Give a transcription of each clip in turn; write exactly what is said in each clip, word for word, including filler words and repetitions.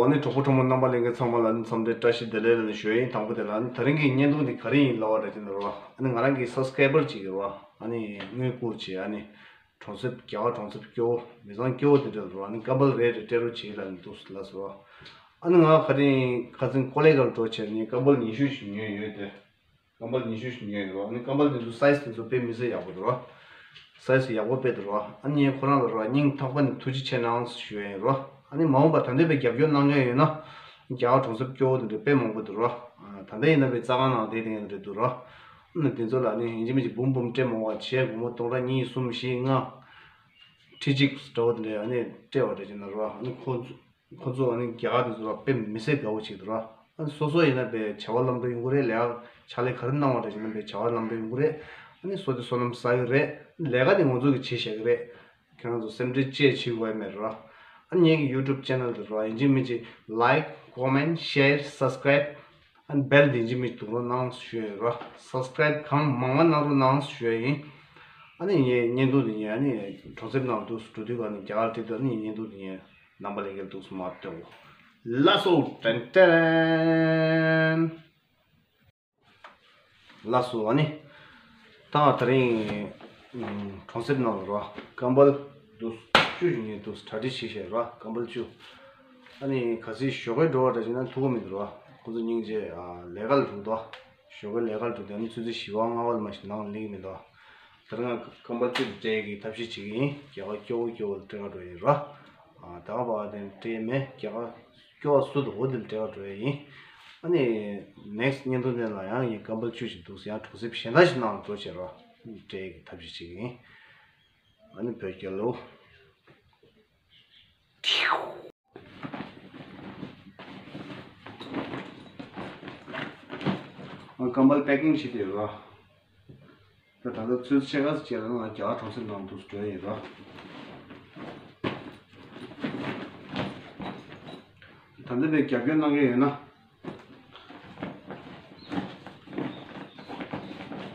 ཨ་ནི་གྲོགས་པོ་གྲོགས་མོ་རྣམ་པ་ལྷན་རྒྱས་ཚང་མ་ལ་ཨ་ནི་འཚམས་འདྲི་བཀྲ་ཤིས་བདེ་ལེགས་ལ་ནི་ཞུ་ཡ་ཡིན། དང་པོ་དེ་ལ་ཨ་ནི་དེ་རིང་གི་བརྙན་ཐུང་འདི་ག་རེ་ཡིན་ལབ་པ་འདྲ་ཅིག་ན་རོ། ཨ་ནི་ང་རང་གི་སབ་སི་ཀ་རའི་བར་ཅིག་ཡོད་རོ། ཨ་ནི་དངུལ་བསྐུར་བྱས་ཨ་ནི་གྲོང་གསེབ་རྒྱ་གར་གྲོང་གསེབ་སྐྱོ་བོ་མི་ཚང་སྐྱོ་བོ་དེ་འདྲ་རོ། ཨ་ནི་ཀམ་པལ་རེ་རེ་སྤྲད་རོགས་བྱེད་ལབ་ནས་འདུག་ལབ་སོང་རོ། ཨ་ནི་ང་ག་རེ་ཁ་སང་ཀོ་ལི་གྷལ་འགྲོ་བྱས་ནས་ཀམ་པལ་ཉི་ཤུ་ཞིག་ཉོས་ཡོད་དེ། ཀམ་པལ་ཉི་ཤུ་ཞིག་ཉོས་ཡོད་རོ། ཨ་ནི་ཀམ་པལ་དེ་ཚོ་སའི་ཛི་དེ་ཚོ་དཔེ་མི་སྲིད་ཡག་པོ་འདུག་རོ། སའི་ཛི་ཡག་པོ་དཔེ་འདུག་རོ། ཨ་ནི་ངས་ཁོ་རང་ལ་རོ་སྙིང་ཐག་པ་ནས་ཐུགས་རྗེ་ཆེ་གནང་ཞུ་ཡ་ཡིན་རོ། ཨ་ནི་མ་འོངས་པ་ད་ལྟ་བའི་རྒྱབ་སྐྱོར་གནང་མཁན་ཡོད་ན། རྒྱ་གར་གྲོང་གསེབ་སྐྱོ་བོ་དེ་འདྲ་དཔེ་མང་པོ་འདུག་རོ། ཨ། ད་ལྟ་ཡིན་ན་པའི་རྩ་ཁང་ནང་བསྡད་དེ་འདྲ་འདུག་རོ། ཨ་ནི་དེ་ཚོ་ལ་ནི་ཡིན་གཅིག་མིན་གཅིག་འབུམ་འབུམ་སྤྲད་མ་དགོས་པ་བྱས། སྒོར་མོ་སྟོང་ཕྲག་གཉིས་གསུམ་བཞི་ལྔ། ཁྲི་གཅིག་འདྲ་བོ་དེ་འདྲ་ཨ་ནི་སྤྲད་པ་འདྲ་བྱས་ན་རོ། ཨ་ནི་ཁོ་ཚོ། ཁོ་ཚོ་ཨ་ནི་རྒྱ་གར་དེ་ཚོ་ལ་དཔེ་མི་སྲིད་དགའ་བོ་བྱེད་འདུག་ར། ཨ་ནི་སོ་སོ་ཡིན་ན་པའི་བྱ་བ་ལམ་འགྲོ་ཡོང་གི་རེད། ལས་ཀ་ཕྱག་ལས་ག་རེ་གནང་བ་འདྲ་ཞིག་ཡིན་ན་པའི་བྱ་བ་ལམ་འགྲོ་ཡོང་གི་རེད། ཨ་ནི་བསོད་བདེ་བསོད་ནམས་བསགས་ཀྱི་རེད། ལས་ཀ་དེ་ང་ཚོ་གིས་བྱེད་བཞག་གི་རེད། ཁྱེད་རང་ཚོ་སེམས་ཁྲལ་ཅི་ཡང་བྱེད་དགོས་ཡ་མེད་ར། ཨ་ནི་ངེད་ཀྱི་ཡུ་ཊུབ་ཆེ་ནལ་དེ་ར་ཡིན་གཅིག་མིན་གཅིག་ལའིཀ་ཀོ་མེན་ཤེར་སབ་སི་ཀ་རའིབ། ཨ་ནི་བེལ་དེ་ཡིན་གཅིག་མིན་གཅིག་བརྡུང་རོགས་གནང་ཞུ་ཡ་ཡིན་ར། སབ་སི་ཀ་རའིབ་གང་མང་མང་གནང་རོགས་གནང་ཞུ་ཡ་ཡིན། ཨ་ནི་ངས་བརྙན་ཐུང་འདི་ངས་ཨ་ནི་གྲོང་གསེབ་ནང་དུ་འགྲོ་དུས་ག་ནས་རྒྱ་གར་ཁྲིད་དུས་ཨ་ནི་བརྙན་ཐུང་འདི་ངས་རྣམ་པ་ལྷན་རྒྱས་འདུག་སེ་མར་སྟོན་གོ། ལགས་སོ། ཏན་ཏན། ལགས་སོ། ཨ་ནི་ད་དེ་རིང་གྲོང་གསེབ་ནང་ལ་ར་ཀམ་པལ་འདུག་བཅུ་ཞིག་ཉོས་འདུག་གྲ་སྒྲིག་བྱས་བྱས་ར། ཀམ་པལ་བཅུ། ཨ་ནི་གལ་སྲིད་ཞོགས་ཀས་འགྲོ་བ་འདྲ་བྱས་ན་ཐུག་གི་མི་འདུག་ར། ཁོ་ཚོ་སྙིང་རྗེ། ཨ། ལས་ཀ་ལ་འགྲོ་འདུག་ཞོགས་ཀས་ལས་ཀ་ལ་འགྲོ་དུས་ཨ་ནི་ཆུ་ཚོད་བཞི་པ་ལྔ་པ་ལ་མ་ཞིག་ནང་ལ་སླེབས་ཀྱི་མི་འདུག་དེ་རིང་ང་ཀམ་པལ་བཅུ་དེ་སྤྲད་ཀྱི་ཐབས་ཤེས་བྱེད་ཀྱི་ཡིན། རྒྱ་གར་སྐྱོ་བོ་སྐྱོ་བོ་ལ་སྤྲད་ག་འགྲོ་ཡིན་ར། ཨ། ད་ག་པ་དེ་སྤྲད་མེད། རྒྱ་གར་སྐྱོ་བ་སུ་འདུག་འོ་དེ་ལ་སྤྲད་ག་འགྲོ་ཡ་ཡིན། ཨ་ནི་ནེག་སི་ཊི་བརྙན་ཐུང་དེ་ལ་ཡང་ངས་ཀམ་པལ་བཅུ་ཞིག་འདུག་སེ་ཡང་གྲོང་གསེབ་གཞན་དག་ཞིག་ནང་ལ་འགྲོ་བྱས་ར་སྤྲད་ཀྱི་ཐབས་ཤེས་བྱེད་ཀྱི་ཡིན། ཨ་ནི་བོད་རྒྱལ་ལོ། ང་ཀམ་པལ་པེ་ཀིང་བྱེད་དེ་ཡོད་ར། ད་ད་ལྟ་ཚོད་ཆེ་ག་ཚོད་བྱས་ལ་ང་རྒྱ་གར་གྲོང་གསེབ་ནང་དུ་འགྲོ་ཡིན་ར། ད་ལྟ་བའི་རྒྱབ་སྐྱོར་གནང་མཁན་ཡོད་ན།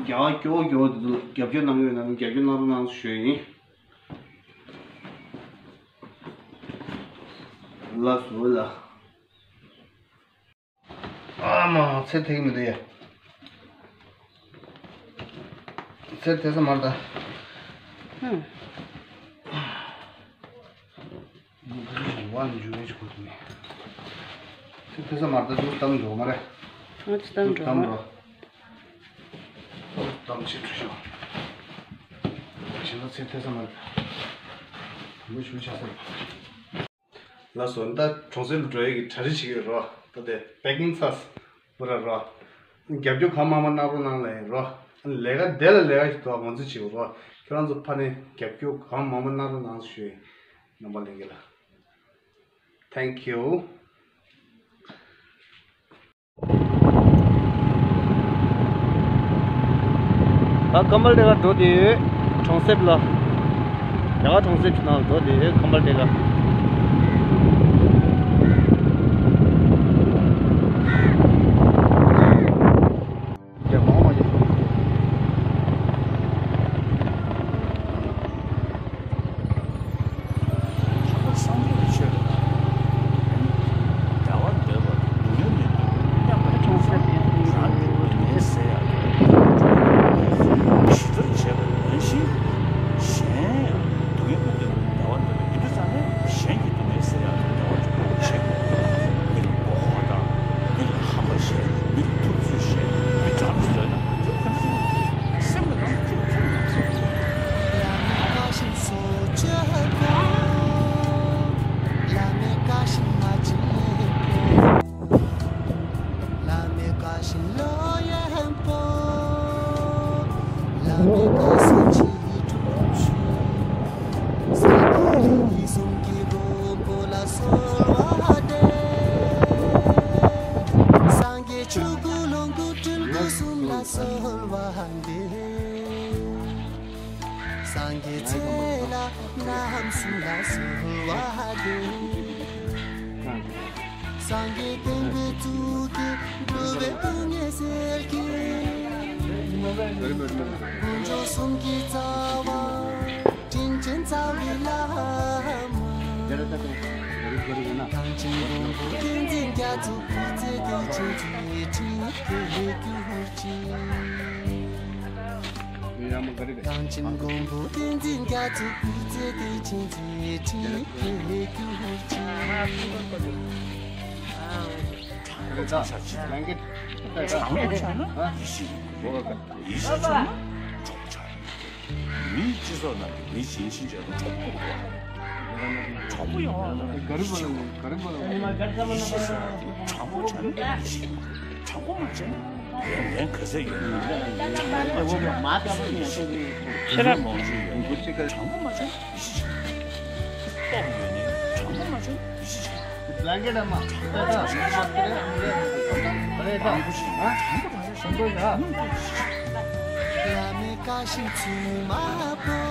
རྒྱ་གར་སྐྱོ་བོ་སྐྱོ་བོ་དེ་ཚོ་རྒྱབ་སྐྱོར་གནང་གི་ཡོད་ན་རྒྱབ་སྐྱོར་གནང་རོགས་གནང་ཞུ་ཡ་ཡིན། ལགས་སོ་ལགས། ཨ་མ། ཚེར་ཐེག་མི་འདུག་ཡ། ཚེར་ཐེག་ས་མ་རེད་ད། ཧུམ། ཝང་ཇུ་ཝེ་ཅི་ཁུ་ཐུ་ནི། ཚིག་ཐེ་ས་མར་ད་ཅུ་གཏམ་འགྲོ་མ་རེད། ཨ་ཅི་གཏམ་འགྲོ་གཏམ་མ་འགྲོ། གཏམ་ཆེ་ཁྲུ་ཤོ། ཞེ་ན་ཚིག་ཐེ་ས་མར། མི་ཞུ་ཆ་ས། ལགས་སོ། ད་གྲོང་གསེབ་ལ་འགྲོ་ཡས་ཀྱི་གྲ་སྒྲིག་བྱེད་ཀྱི་ཡོད་རོ། ད་དེ་པེ་ཀིང་ཚར། པུ་ར་རོ། རྒྱབ་སྐྱོར་གང་མང་མང་གནང་རོགས་གནང་ལབ་ཡིན་རོ། ལས་ཀ་དེ་ལ་ལས་ཀ་ཞིག་འདུག་ང་ཚོ་བྱེད་དགོས་རོ། ཁྱེད་རང་ཚོ་ཕ་ནས་རྒྱབ་སྐྱོར་གང་མང་མང་གནང་རོགས་གནང་ཞུ་ཡིན། རྣམ་པ་ལྷན་རྒྱས་ལ། Thank you། ད་ཀམ་པལ་དེ་ག་འགྲོ་དེ་ཡོད། གྲོང་གསེབ་ལ། རྒྱ་གར་གྲོང་གསེབ་ནང་འགྲོ་དེ་ཡོད་ཀམ་པལ་དེ་ག། རྒྱ་མང་བ་ཡོད། ཆོས་པ་སངས་རྒྱས་ཀྱི་ཆོས་ལ་དགའ་བ་འདོད་པ་སྡུག་བསྔལ་མི་འདོད་པ་མཉམ་པར་གྲོང་གསེབ་ཡང་རང་གི་སྡུག་བསྔལ་སེལ་ཡག་གི་ཞི་དུལ་བྱེད་པ་ནང་བཞིན། གཞན་ཡང་སྡུག་བསྔལ་མི་འདོད་པ་དགའ་བ་འདོད་པ་ཡིན་དུས་ཙང་ནས་གཞན་གྱི་སྡུག་བསྔལ་སེལ་ཡག་གི་དགའ་བ་བྱེད་དགོས། མི་ལ་མགོ་སྐོར་དང་། མི་ལ་ཧམ་པ་བཤད། མི་ལ་ཐུབ་ཚོད་བཤད། མི་འགྲམ་བཟོས་དང་། དེ་ཁོ་ན་སེམས་ལ་དང་ཐུབ་ཐུབ། སངས་རྒྱས་ཆོས་སྐུ་ལོངས་སྐུ་སྤྲུལ་སྐུ་གསུམ་ལ་གསོལ་བ་འདེབས། སངས་རྒྱས་ཚེ་ལ་རྣམ་གསུམ་ལ་གསོལ་བ་འདེབས། སངས་རྒྱས་བསྟན་པའི་གཙུག་རྒྱན་འགྲོ་བའི་སྡུག་བསྔལ་སེལ་མཁན། དཀོན་མཆོག་གསུམ་གྱི་རྩ་བ། དྲིན་ཅན་རྩ་བའི་བླ་མ། གངས་ཅན་མགོན་པོ་ མིའི་སྤྱི་ཚོགས་ནང་གི་མི་གཞན་གཞན་གྱི་གྲོགས་པོ་དགོས། གྲོགས་པོ་ཡོང་བ་དང་། ག་རེ་བ་ལ་ག་རེ་བ་ལ། ཡེ་ཤེས་ཤིག་དྲང་པོ་བྱས་ན་ཡེ་ཤེས། དྲང་པོ་མ་བྱས་ན་ལན་ག་ཚད་ཡོད་ན་ཡང་ལན་ཁྱེད་རང་མང་ཤོས་ཡོད་ན་ཡེ་ཤེས། དྲང་པོ་མ་བྱས་ན་ཡེ་ཤེས། སྟོབས་ཡོད་ན་དྲང་པོ་མ་བྱས་ན་ཡེ་ཤེས། བླ་མའི་བཀའ་བཞིན་ཚུལ་མ་འགྲོ།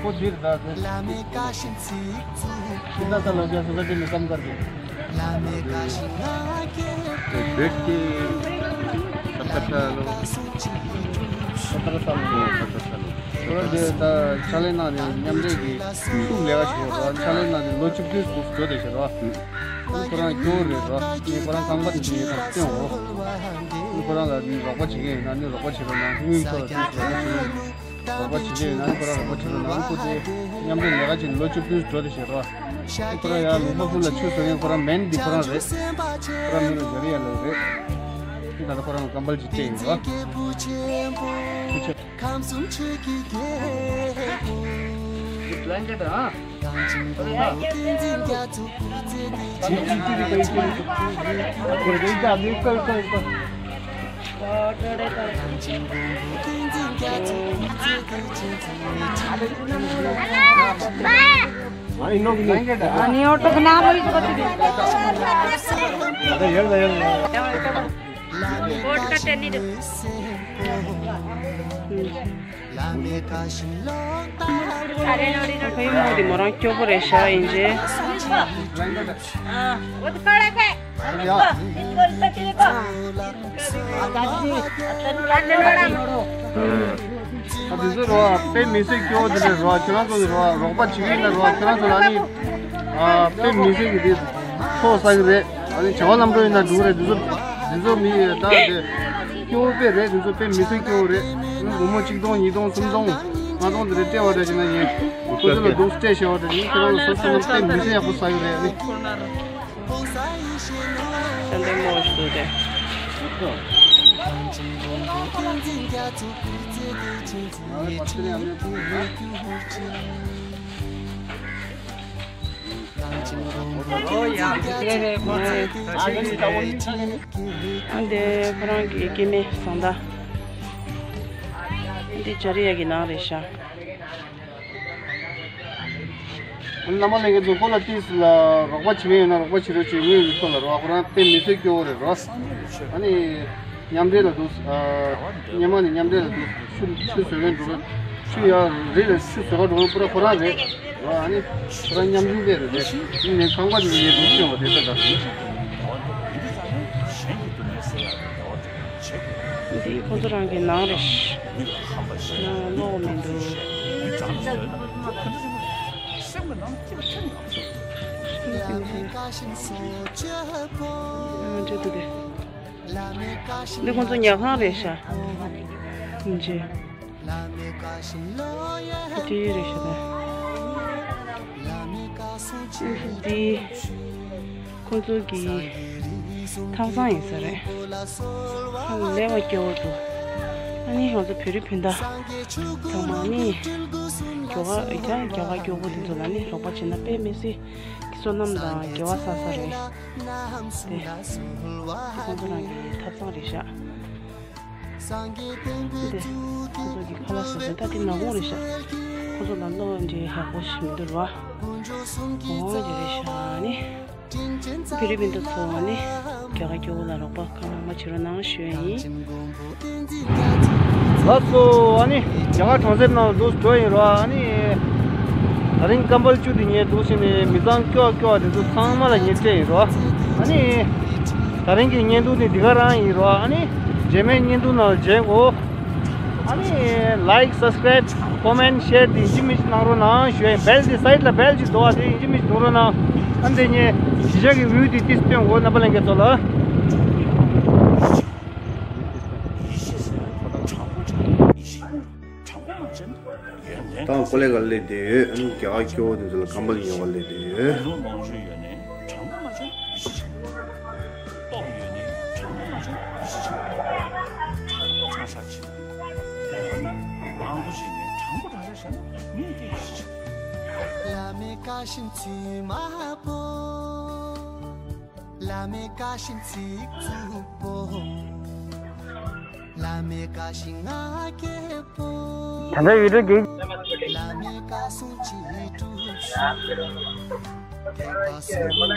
ཁོ་འདིར་ད་ཟེར། བླ་མའི་བཀའ་བཞིན་ཚིག་རྩུབ་ཀྱི་ན་ས་ལ་རྒྱ་སོ་ད་དེ་ནི་བསམ་དཀར་གྱི། བླ་མའི་བཀའ་བཞིན་ང་རྒྱལ་དེ་བོད་ཀྱི་ས་ཐ་ཐ་ལོ། ས་ཐ་ཐ་ལོ། ས་ཐ་ཐ་ལོ། ཁོ་རང་དེ་ད་ཕྱག་ལས་གནང་ནས་མཉམ་འབྲེལ་གྱི་ཐུགས་ལས་ཀ་བྱེད་རོགས། ཕྱག་ལས་གནང་ནས་ལོ་བཅུ་བདུན་ཙམ་འགྲོ་བསྡད་བྱེད་རོགས། ཁོ་རང་སྐྱོ་བོ་རེད་རོགས། ངས་ཁོ་རང་རྐང་པ་དེ་ཅིག་ཡོད་ཙང་སྟོན་འོ། ཁོ་རང་ལ་ནི་རོགས་པ་བྱེད་མཁན་ཡིན་ན་ནི་རོགས་པ་བྱེད་རོགས་གནང་། དངུལ་ཐོག་ལ་ཅིག་རོགས་པ་བྱེད་རོགས་གནང་། རོགས་པ་བྱེད་མཁན་ཡིན་ན་ནི་ཁོ་རང་རོགས་པ་བྱེད་རོགས་གནང་། ཁོ་དེ་མཉམ་དུ་ལས་ཀ་བྱེད་ནི་ལོ་བཅུ་བདུན་འགྲོ་བསྡད་བྱེད་རོགས། ཁོ་རང་ཡང་ལུང་པ་ཀུན་ལ་ཆུ་བཟོ་མཁན་ཁོ་རང་མེན་འདི་ཁོ་རང་རེད། ཁོ་རང་མིང་ལ་ཇ་རི་ཡ་ལབ་རེད། ཁྱེད་ད་ལྟ་ཁོ་རང་ལ་ཀམ་པལ་ཅིག་སྤྲད་ཡིན་རོགས། ཁམས་གསུམ་ཆོས་ཀྱི་རྒྱལ་པོ། གངས་ཅན་གོང་བུ་བསྟན་འཛིན་རྒྱ་མཚོ་སྐུ་ཚེ་བརྟན་ཅིང་། གངས་ཅན་གོང་བུ་བསྟན་འཛིན་རྒྱ་མཚོ་སྐུ་ཚེ་བརྟན་ཅིང་། ཨ་ནི་ཨོ་ཏོ་གི་ནང་ལ་ཡོད་པ་དེ་རེད། ད་ཡར་ལ་ཡར་ལ། བོད་ཀ་ཏེ་ནི་རེད། ཕ་ཡུལ་མོ་དེ་མོ་རང་སྐྱོ་པོ་རེད་ཤག་ཡིན་གྱི། ཨ་དེ་ཚོ་རོ་དཔེ་མི་སྲིད་སྐྱོ་བོ་དེ་འདྲ་རོ། ཁྱེད་རང་ཚོ་རོ་རོགས་པ་བྱེད་ཀྱི་ཡིན་ན་རོ། ཁྱེད་རང་ཚོ་ལ་ནི་ཨ་དཔེ་མི་སྲིད་ཀྱི་དེ་ཚོགས་བསགས་ཀྱི་རེད། ཨ་ནི་བྱ་བ་ལམ་འགྲོ་ཡིན་ན་འགྲོ་གི་རེད། དེ་ཚོ་དེ་ཚོ་མི་ད་དེ་སྐྱོ་བོ་དཔེ་རེད། དེ་ཚོ་དཔེ་མི་སྲིད་སྐྱོ་བོ་རེད། སྒོར་མོ་གཅིག་སྟོང་ཉིས་སྟོང་སུམ་སྟོང་ལྔ་སྟོང་དེ་འདྲ་སྤྲད་པ་འདྲ་བྱས་ན་ཡིན། ཁོ་ཚོ་ལ་སྡུག་སྤྲད་བྱས་པ་འདྲ་ཡིན། ཁྱེད་རང་ཚོ་སོ་སོ་ལ་དཔེ་མི་སྲིད་ཡག་པོ་བསགས་ཀྱི་རེད། ཨ་ནི། ས་འདི་མོ་ཞིག་འདུག་སྟེ། ཨ་འདི་ཁོ་རང་གི་སྐྱེ་དམན་བཟང་ད། འདི་ཇ་རི་ཡ་གི་ནང་རེད་ཤག་རྣམ་པ་ལྷན་རྒྱས་ཚོ་ཁོ་ལ་ཏིས་ལ་རོགས་པ་བྱེད་མཁན་ཡོད་ན་རོགས་པ་བྱེད་རོགས་བྱེད། དངུལ་གྱི་ཐོག་ལ་རོགས། ཁོ་རང་དཔེ་མི་སྲིད་སྐྱོ་བོ་རེད་རོགས། ཨ་ནི་མཉམ་འབྲེལ་ལ་འདུག་ཨ་སྔོན་མ་ནས་མཉམ་འབྲེལ་ལ་འདུག་ཆུ་ཆུ་བཟོ་མཁན་འགྲོ་གི། ཆུ་ཡར་རི་ལ་ཆུ་བཟོ་ག་འགྲོ་མཁན་པུ་ར་ཁོ་རང་རེད་རོགས། ཨ་ནི་ཁོ་རང་མཉམ་ཞུགས་དེ་རེད་དེ། ཨ་ནི་ཁང་པ་དེ་ཡེ་འདུག་སྐྱོ་བོ་དེ་ལྟ་ད། འདི་ཁོ་ཚོ་རང་གི་ནང་རེད། ནང་ལོགས་མི་འདུག་འདི་ཁོ་ཚོ་ཉལ་ཁང་རེད་ཤག་འདི་རེད་ཤག་འདི་ཁོ་ཚོ་གི་ཐབ་ཚང་ཡིན་ས་རེད། ཨ་ནི་ལས་ཀ་སྐྱོ་བོ་འདུག་ཨ་ནི་ང་ཚོ་བོད་རིགས་སྤུན་ཟླ་ཚང་མ་ནི་རྒྱ་གར་རྒྱ་གར་རྒྱ་གར་སྐྱོ་བོ་དེ་ཚོ་ལ་ནི་རོགས་པ་བྱེད་ན་དཔེ་མི་སྲིད་བསོད་ནམས་དང་དགེ་བ་བསགས་ས་རེད། དེ་ཁོང་ཚོ་རང་གི་ཐབ་ཚང་རེད་ཤག་དེ་ཁོ་ཚོ་གི་ཁ་ལག་ཟ་ས་ད་དེ་ནག་པོ་རེད་ཤག་ཁོ་ཚོ་ལ་གློག་འདྲའི་ཡག་པོ་ཞིག་མི་འདུག་ར། འོ་དེ་རེད་ཤག་ནི། བོད་རིགས་སྤུན་ཟླ་ཚོ་ནི་རྒྱ་གར་སྐྱོ་བོ་ལ་རོགས་པ་གང་མང་མང་བྱེད་རོགས་གནང་ཞུ་ཡ་ཡིན། ལགས་སོ། ཨ་ནི་རྒྱ་གར་གྲོང་གསེབ་ནང་འདུག་འགྲོ་ཡིན་ར། ཨ་ནི་ད་རིང་སྐམ་པལ་བཅུ་དེ་ངས་འདུག་བྱས་ནས་མི་ཚང་སྐྱོ་བ་སྐྱོ་བ་དེ་ཚོ་ཚང་མ་ལ་ངས་སྤྲད་ཡིན་ར། ཨ་ནི་ད་རིང་གི་བརྙན་ཐུང་དེ་འདི་ག་རང་ཡིན་ར། ཨ་ནི་རྗེས་མའི་བརྙན་ཐུང་ནང་མཇལ་གོ། ཨ་ནི་like, subscribe, comment, share དེ་ཡིན་གཅིག་མིན་གཅིག་གནང་རོགས་གནང་ཞུ་ཡ་ཡིན། བེལ་དེ་སའིཌ་ལ་བེལ་ཅིག་འདུག་བ། དེ་ཡིན་གཅིག་མིན་གཅིག་གཏོང་རོགས་གནང་། ཨ་འདི་ནས་གཞིས་ཆགས་ཀྱི་འོས་བསྡུ་ཏིས་སྟོན་འོ་རྣམ་པ་ལྷན་རྒྱས་ཚོ་ལ། ཏང་ཀོ་ལེ་ག་ལས་དེ་ཡོད། ཨ་ནི་རྒྱ་གར་སྐྱོ་བོ་དེ་ཚོ་ལ་ཀམ་པལ་ཉོ་བ་ལས་དེ་ཡོད། སྟོབས་ཡོད་ནི་དྲང་པོ་མ་བྱུང་ཡིད་ཆེས་བྱེད། སྟོབས་ཡོད་ནི་དྲང་པོ་མ་བྱུང་ཡིད་ཆེས་བྱེད། དྲང་པོ་དྲང་བཞག་བྱེད། མང་པོ་ཞིག་ནི་དྲང་པོ་དྲང་བཞག་བྱས་ན་མི་དེ་ཡིད་ཆེས་བྱེད། བླ་མའི་བཀའ་བཞིན་བྱེད་མ་པོ། བླ་མའི་བཀའ་བཞིན་ཚིག་རྩུབ་པོ། བླ་མའི་བཀའ་བཞིན་ང་རྒྱལ་པོ། ད་ལྟ་བི་ཌིའོ་གི། བླ་མའི་བཀའ་སྲུང་ཅི་སྒྲུབ་ཤོག། དད་པ་སྲུང་།